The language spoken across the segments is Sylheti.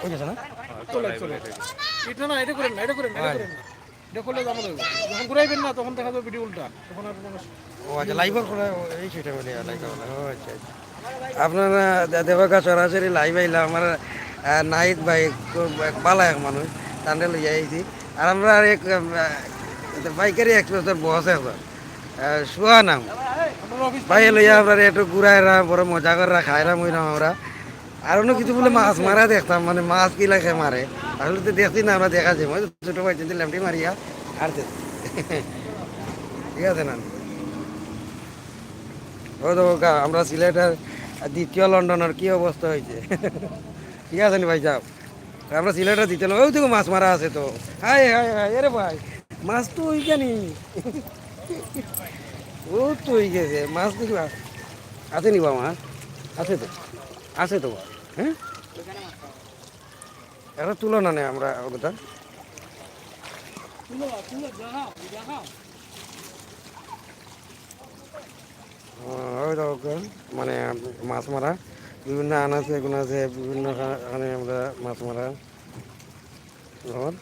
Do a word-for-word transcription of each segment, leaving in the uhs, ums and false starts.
ওই গেছে না? চলে, চলে। এটা না, এটা করেন না, এটা করেন না, এটা করেন না। এটা করলে জানা যাবে। যখন ঘুরাইবেন না, তখন দেখা যাবে ভিডিও উল্টা। তখন আর কোনো ও আচ্ছা, লাইভের করে এই সেটা বলে, লাইভ করে। ও আচ্ছা, আচ্ছা। আপনারা দে-, দেবাকা সরাসরি লাইভ আইলাম। আমার, আহ, নাহিদ ভাই খুব এক ভালা এক মানুষ, তানরে লইয়া আইছি। আর আমরা আর এক, আহ, পাইকারি এক্সপ্রেসের বস একজন, আহ, সুহা নাম। ভাই লইয়া আমরা একটু ঘুরাইরা, বড় মজা কররা, খাইরাম, অইরাম আমরা। আর অন্য কিছু বলে মাছ মারা দেখতাম, মানে মাছ কি লাগে মারে। আসলে তো দেখছি না, আমরা দেখা যায়, ওই ছোট ভাই চিনতে লেমটি মারিয়া আর দে। ঠিক আছে না? ও তো গা-, আমরা সিলেটের দ্বিতীয় লন্ডনের কি অবস্থা হয়েছে? ঠিক আছে নি ভাই সাহেব? আমরা সিলেটের দ্বিতীয় লন্ডন, ওই দেখো মাছ মারা আছে তো। হায়, হায়, হায়, এরে ভাই, মাছ তো ওইখানে। ও তো হয়ে গেছে, মাছ দেখি মাছ। আছে নি বাবা, হ্যাঁ? আছে তো, আছে তো, হ্যাঁ? এটা তুলো না নে আমরা ওটা। তুলো, তুলো, দেখাও, দেখাও। হ্যাঁ, ওই দেখো, মানে মাছ মারা, বিভিন্ন আন আছে, এগুলো আছে, বিভিন্ন খা-, খানে আমরা মাছ মারা। এখন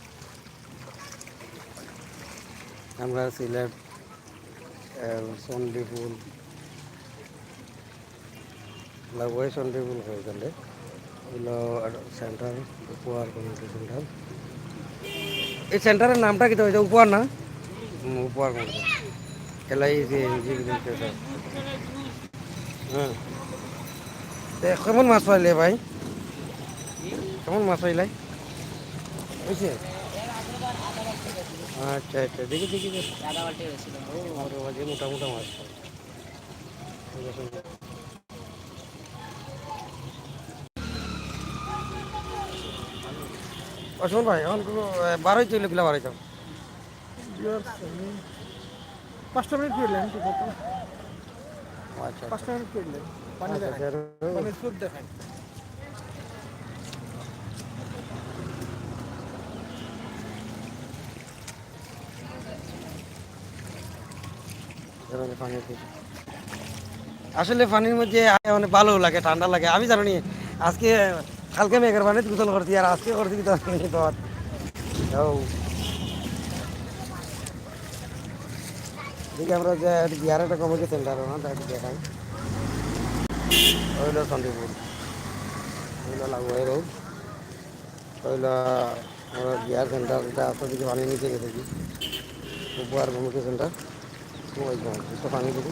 আমরা সিলেট, আহ, চণ্ডীপুর, লাউয়াই চণ্ডীপুর হয়ে গেলে হইল সেন্টার, উপহার কমিউনিটি সেন্টার। এই সেন্টারের নামটা কি তো হয়েছে? উপহার না? হুম, উপহার community. LIC NG building centre. হ্যাঁ। তো কেমন মাছ পাইলে ভাই? কেমন মাছ পাইলাই? বুঝছে? আচ্ছা, আচ্ছা, দেখি, দেখি, দেখি। আরে বাবা, যে মোটা মোটা মাছ। ও, শোন ভাই, এখন কোনো, এ, বারোই তৈল কিলা বারোই যাও? বিয়ার সামনে পাঁচটা মিনিট করলেন, ঠিক আছে? ও, আচ্ছা, আচ্ছা। পাঁচটা মিনিট করলেন, পানি আচ্ছা, দেখান। আচ্ছা। পানির স্রোত দেখান। এভাবে পানি উঠেছে। আসলে পানির মধ্যে আয় অনেক ভালো লাগে, ঠান্ডা লাগে। আমি জানি নি, আজকে কালকে মেঘের পানিতে গোসল করছি, আর আজকে করছি কি তো, তো ও। দেখি আমরা যে বিহার একটা কমিউনিটি সেন্টার, ওখান থেকে দেখাই। ওইলো চণ্ডীপুর, ওইলো লাউয়াই রোড। কইলা, আমরা বিয়ার সেন্টার, এটা আপনাদেরকে পানি নিচে গেছে কি? উপহার কমিউনিটি সেন্টার। ও ভাই, একটু পানি দিবি।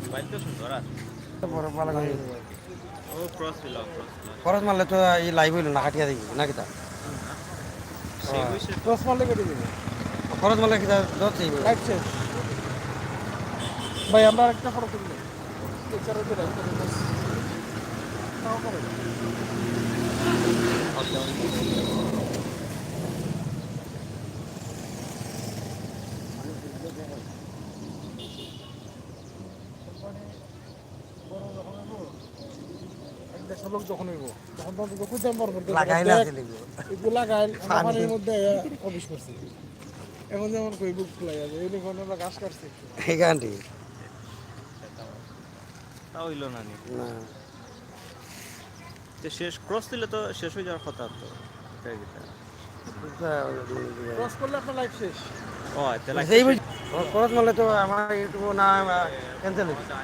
মোবাইল তো সুন্দর আছে। বড় ভালো করে। ও, ক্রস দিল, ক্রস দিল। খরচ মারলে তো এই লাইভ হইল না, কাটিয়া দিবি না কিতা? সেই হ্যাঁ। বয়সে ক্রস মারলে কেটে দিবে। খরচ মারলে কিতা দশ চাইবে? লাইভ শেষ। ভাই, আমরা একটা ফটো তুলি। এছাড়া তো লাইভ করে। তাও করে। এক দেশের লোক যখন হইব, তখন তো আমাকে কইতে পারবো না। লাগাই না দেখ, দিলে গো। এগুলো লাগাই, আমরা পানি। পানির মধ্যে আইয়া অফিস করছি। এখন যেমন কই বুক ফুলাই যাবে, এই দেখুন আমরা ঘাস কাটছি। এই গানটি। তা হইল না নি। না। তো শেষ, ক্রস দিলে তো শেষ হয়ে যাওয়ার কথা তো। এটা কি তা? বুঝতে হবে, বুঝতে হবে। ক্রস করলে আপনার লাইভ শেষ। ও, আচ্ছা, লাইভ সেই শেষ। বুঝ-, ক্রস মারলে তো আমার YouTube না, আহ, ক্যান্সেল হয়ে যাবে।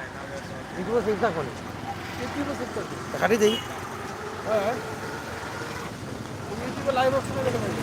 YouTube সেভ থাকবো না। YouTube সেভ থাকবে। কাটি দেই। হ্যাঁ। YouTube লাইভ অপশনে গেলে পাইবে।